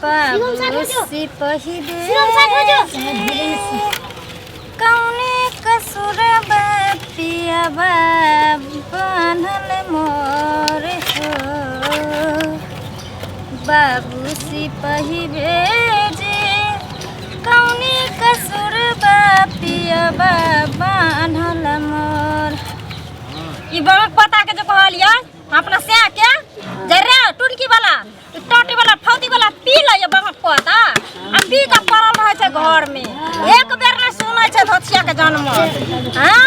बाबू सिपही कौने कसूर पिया बान्हल मोर हो बाबू सिपही भेजे कौने कसूर पिया बान्हल मोर। ई बड़क पता के जो कहलियै अपना से के जरे टुनकी वाला टोटी वाला फौती वाला पी ले ये बहक पता आ पी के पड़ल रहे छै घर में एक बेर ने सुनै छै धोथिया के जन्म। हां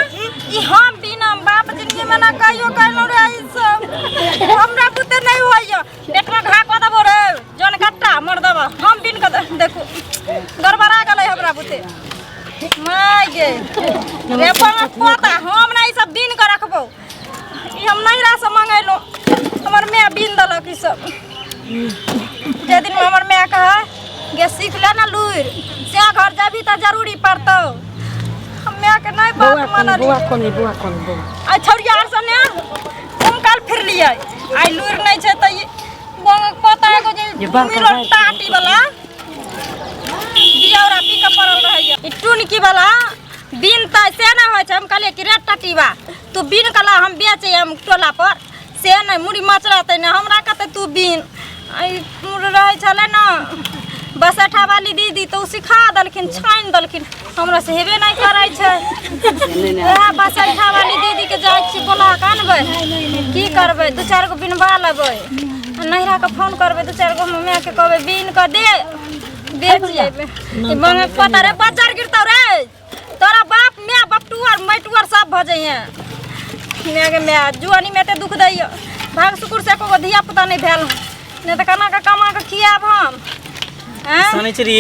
ई हम बिना बाप जिंदगी में ना कहियो कहलो रे ई सब हमरा बुते नहीं होइयो। पेट में घा कऽ देबो रे जन गट्टा मर देबो हम बिन के देखू गड़बड़ा गेलै हमरा बुते my गे रे बहक पता हम ना ई सब बिन के रखबो। ई हम नैहरा से मंगेलहुँ हमर माय बिन देलक ई सब। जे दिन हमर माय कहे गे सीख ले ना लुरि से घर जाबी तऽ जरूरी पड़तौ। हम माय के नहीं बात मानली। बौआ कोन बौआ कोन बौआ आ छौड़िया आर से ने हम काल फिरलियै आइ लुरि नहि छै तऽ ई बंगक पता एगो जे ये बात मिलल टाटी वाला दियौरा पी के पड़ल रहैया। ई टुनकी वाला बिन तऽ से नहि होइ छै। हम कहलियै कि रे टटीबा तू बिन कला हम बेचे हम टोला पर से नहि मुड़ी मचरतै नहि हमरा कहतै तू बिन। रहै छलै ने बसैठा वाली दीदी तऽ ओ सिखा देलखिन छानि देलखिन हमरा से हेबे नहि करै छै। वएह बसैठा वाली दीदीके जाइ छी बोला कऽ अनबै की करबै दू चारि गो बिनबा लेबै नैहराके फोन करबै दू चारि गो मायके कहबै बिन कऽ दे बेच जेबै। पता रे बज्जर गिरतौ रे तोरा बाप my बपटुअर मैटुअर सब भऽ जइहे। माय गे माय जुआनी में एते दुख दैया भाग शुक्र से एको गो धिया पुता नहि भेल नहि तऽ केना कऽ कमा कऽ खियाब हम। शनिचरी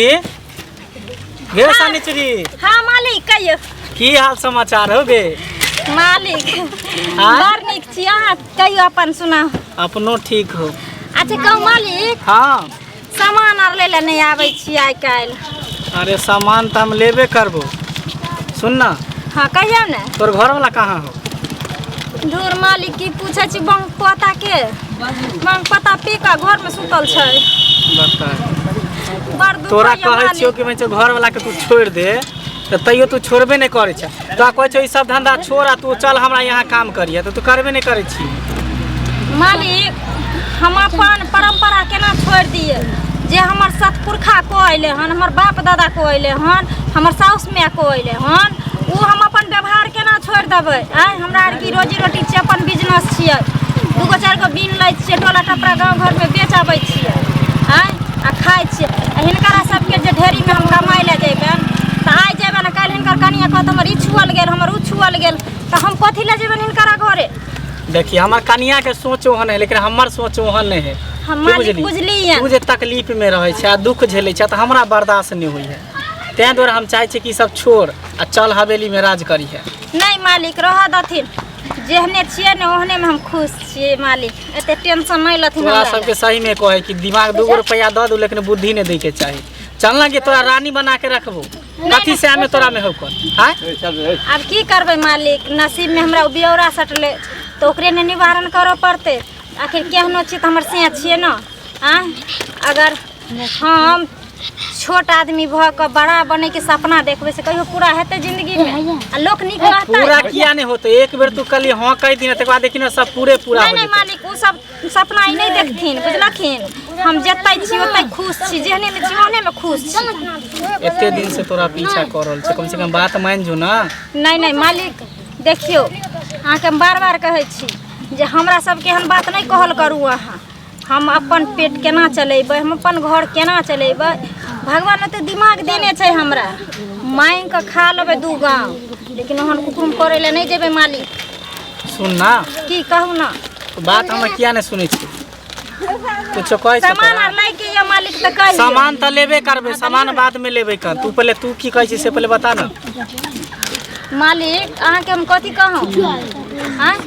गे शनिचरी। हाँ मालिक कहियौ की हाल समाचार हो गे मालिक? बड़ नीक छी अहाँ कहियौ अपन सुनाउ। अपनो ठीक हो। अच्छा कहू मालिक। हाँ सामान आर लै लए नहि आबै छी आइ काल्हि। अरे सामान तऽ हम लेबे करबो। सुन ना। हाँ कहियौ ने। तोर घर वाला कहाँ हो? धूर मालिक की पूछै छी बंग पता के बंग पता पी कऽ घर में सुतल छै। बता बड़ दुख तोरा होइए कहै छियौ मालिक। कि मैं घर वाला के तू छोड़ दे तऽ तैयो तू छोड़बे नहि करै छै। तोरा कहै छौ ई सब धंधा छोड़ आ तू चल हमरा यहाँ काम करिहे तऽ तू करबे नहि करै छी। मालिक हम अपन परंपरा केना छोड़ि दियै जे हमर सतपुरखा कऽ अयलै हन हमर बाप दादा कऽ अयलै हन हमर साउस माय कऽ अयलै हन ओ हम अपन व्यवहार केना छोड़ि देबै? आँय हमरा आरके रोजी रोटी छियै अपन बिजनेस छियै दूगो चारि गो बिन लै छियै टोला टपरा गाँव घरमे बेच आबै छियै आँय आ खाइ छियै। आ हिनकरा सबके जे ढेरीमे हम कमाइ लए जैबनि तऽ आइ जेबनि काल्हि हिनकर कनिया कहत हमर ई छुअल गेल हमर ओ छुअल गेल तऽ हम कथी लए जेबनि हिनकरा घरे? देखिए हमर कनिया के सोच ओहन है लेकिन हमर सोच ओहन नहीं है। हम मालिक बुझलियै। तू जे तकलीफ में रहै छै आ दुख झेलै छै तऽ हमरा बर्दाश्त नहीं होइ है। तें दुआरे हम चाहै छियै कि ई सब छोड़ आ चल हवेली में राज करी है। नहीं मालिक रह दथिन जेहने छियै ने ओहने में हम खुश छियै मालिक एते टेंशन नहीं लथिन तोरा सबके सही में कहै कि दिमाग दूगो रुपया दऽ दू लेकिन बुद्धि नहीं दै के चाही। चल ना कि तोरा रानी बना के रखबो कथी से हमें तोरा में हो कर। हाँ अब की करबै मालिक नसीब में हमरा बियौरा सटले तऽ ओकरे ने निवारण करऽ पड़तै। आखिर केहनो छी तऽ हमर से छियै ने। आँय अगर हम छोट आदमी भऽ कऽ बड़ा बनैके सपना देखबै से कहियो पूरा हेतै जिंदगी में? आ लोक नीक रहतै? पूरा किया नहीं होते एक बेर तू कली हाँ कह दिन तकर बाद देखी ना सब पूरे पूरा नहीं नहीं मालिक ओ सब सपना ई नहीं देखथिन बुझलखिन। हम जतै छी ओतै खुश छी जेहने में छी ओहने में खुश छी। एते दिन से तोरा पीछा कर रहल छै कम से कम बात मान जो ना। नहीं नहीं मालिक देखियौ अहाँके हम बार बार कहै छी जे हमरा सबके एहन बात नहीं कहल करू अहाँ। हम अपन पेट केना चलेबै हम अपन घर केना चलेबै भगवान ओते दिमाग देने छै हमरा मांगि कऽ खा लेबै दू गाँव लेकिन ओहन कुकुम करै लए नहि जेबै मालिक। सुन ना। की कहू ना। बात हम किया नहीं सुनै छी? कुछो कहै छै सामान आर लै के ये मालिक तऽ कहियौ। सामान तऽ लेबे करबै सामान बाद में लेबै कर तू पहले तू की कहै छी से पहले बता ना। मालिक अहाँके हम कथी कहूँ? आँय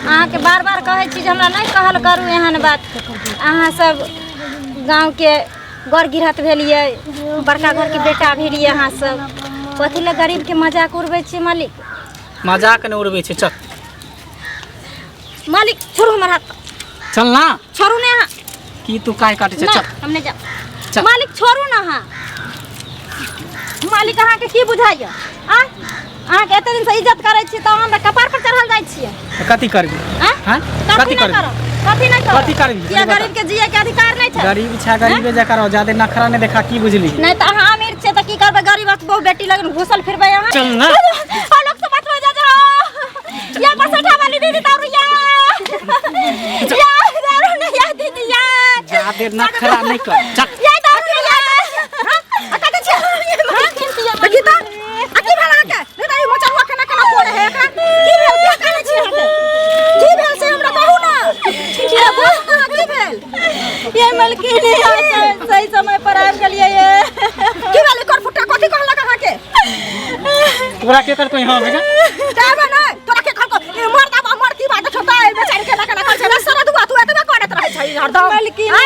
अहाँके बार बार कहै छी जे हमरा नहि कहल करू एहन बात। अहाँ सब गाँवके गौर गिरहत भेलियै बड़का घरके बेटा भेलियै अहाँ सब कथी लए गरीबके मजाक उड़बै छियै मालिक? मजाक नहि उड़बै छै चल। मालिक छोड़ू हमर हाथ। चल ना। छोड़ू ने अहाँ। की तू काहे काटै छै? चल हम नहि जाब। चल। मालिक छोड़ू ना अहाँ। मालिक अहाँके की बुझाइया आ? अहाँके एते दिन से इज्जत करै छी तऽ हमरा कपार पर चढ़ल जाइ छियै। कथी करबी? आँ? हाँ? कथी कथी नहि करबी? करब, कथी नहि करब? कथी करबी? किया गरीब के जिए के अधिकार नहि छै? गरीब छै गरीबे जकाँ रहो, ज्यादे नखरा नहि देखा, की बुझली? नहि तऽ अहाँ अमीर छियै तऽ की करबै, गरीब बहु बेटी लगन घुसल फिरबै अहाँ? चल ना। आ लोग से बचबै जा जा या बसठा वाली दीदी दारू या या दारू नहीं या दीदी या ज्यादे नखरा नहि कर, चल। या दारू या। हां, आ कते छै? देखी त, आ की भेल अहाँके? नहि त ई मचरुआ केना केना कोरे है एकरा? की भेल? किया कानै छी अहाँके? की भेल से हमरा कहू ना। अरे बोलू ना, की भेल? ये मलकिनी सही समय पर आबि गेलियै ये। की भेल? एकर फुट्टा कथी कहलक अहाँके? तोरा के करतो यहाँ बेटा? जाबे नै तोरा के कहलको ए मर्दा बा मर्दी बा। देखो त ए बेचारी केना केना करै छै। सरदुआ तू एतबे करैत रहै छै हरदम। मलकिनी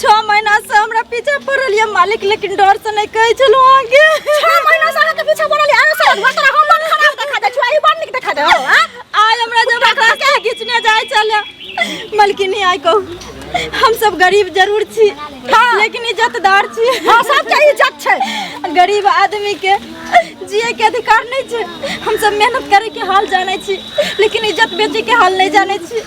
6 महीना से हमरा पीछे पड़ल ये मालिक, लेकिन डर से नहीं कहै छलहुँ अहाँके। 6 महीना से अहाँके पीछे पड़ल ये? अरे सरदुआ तोरा हम बड़ खराब देखा दै छियौ, ई बड़ नीक देखा दे हौ। आँ? आइ हमरा जबरदस्ती घिचने जाइ छलै। मलकिनी आइ कहू, हम सब गरीब जरूर छी लेकिन इज्जतदार छी। हाँ, सबके इज्जत छै। गरीब आदमी के जिए के अधिकार नहीं छै। हम सब मेहनत करे के हाल जानै छी लेकिन इज्जत बेचे के हाल नहीं जानै छी।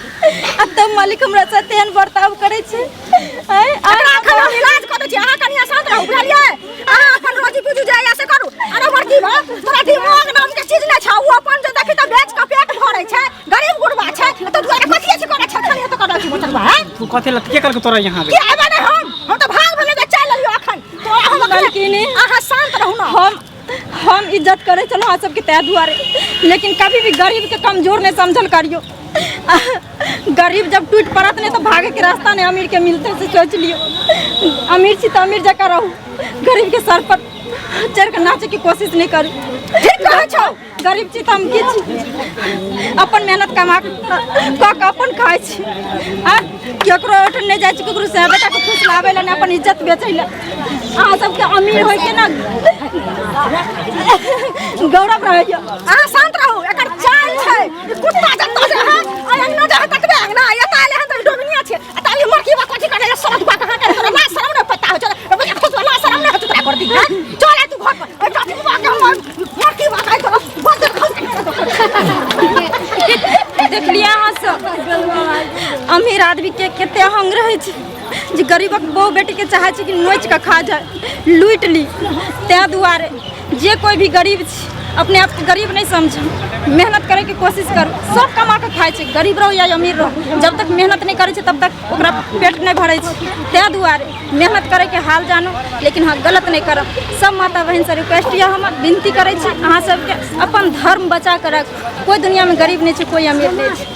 आ तब मालिक हमरा साथ एहन बर्ताव करै छै। आँय, आइ एकरा एखन हम इलाज कऽ दै छी, अहाँ कनिया शांत रहू, बुझलियै? अहाँ अपन रोजी पूजी जाइया से करू। अरे मर्दी भा, तोरा दिमाग नाम के चीज नहि छौ। ओ अपन जे देखी तऽ बेच कऽ पेट भरै छै, गरीब गुरबा छै। तऽ दुआरे कथी अछि करै छै? खाली एतऽ करै छी मोटरबा, हैं? तू कथी लए के करके तोरा यहाँ की एबै नहि हम, हम तऽ भाग भेलै जे चलि एलियौ एखन। तोरा हम एखन- मलकिनी। अहाँ शांत रहू ना। हम इज्जत करै छलहुँ अहाँ सबके ताहि दुआरे, लेकिन कभी भी गरीब के कमजोर नहीं समझल करियौ। गरीब जब टूटि पड़त नहीं तऽ भागे के रास्ता नहीं अमीर के मिलते, से सोच लियौ। अमीर छी तऽ अमीर जकाँ रहू, गरीब के सर पर चढ़ि कऽ नाचै के कोशिश नहीं करू। ठीक कहै छौ। गरीब छी तऽ हम की छी, अपन मेहनत कमा कऽ कऽ अपन खाइ छी। आ केकरो ओहिठाम नहि जाइ छी ककरो से बेटाके फुसलाबै लए, नहि अपन इज्जत बेचै लए। अहाँ सबके अमीर होइके ने गौरव रहैए। अहाँ शांत रहू, एकर चाल छै। ई कुत्ता जत्ता जे है, आ अंगना जे है ततबे अंगना, एतऽ एलै हन तऽ ई डोमिनिया छै। आ तऽ ई मरकी बा कथी करै सरद बा कहाँ करे? तोरा लाज शरम नहि पता होइ छौ? बच्चा खुश, लाज शरम नहि होइ छौ तोरा कर दी? हैं? चल आ तू घर पर। ए कथी बा के हम मरकी बा काहे तोरा बंद खस। देखलियै अहाँ सब अमीर आदमी के कते अहंग रहै छै जे गरीबक बहु बेटीके चाहै छै कि नोचि कऽ खा जाय, लूटि ली। ताहि दुआरे जे कोइ भी गरीब छी अपने आपके गरीब नहीं समझू, मेहनत करैके कोशिश करू। सब कमा कऽ खाइ छै, गरीब रहू या अमीर रहू, जब तक मेहनत नहि करै छै तब तक ओकरा पेट नहि भरै छै। ताहि दुआरे मेहनत करैके हाल जानू, लेकिन हाँ गलत नहि करब। सब माता बहिनसँ रिक्वेस्ट यऽ, हमर विनती करै छी अहाँ सबके, अपन धर्म बचा कऽ राखू। कोइ दुनियामे गरीब नहि छै, कोइ अमीर नहि छै।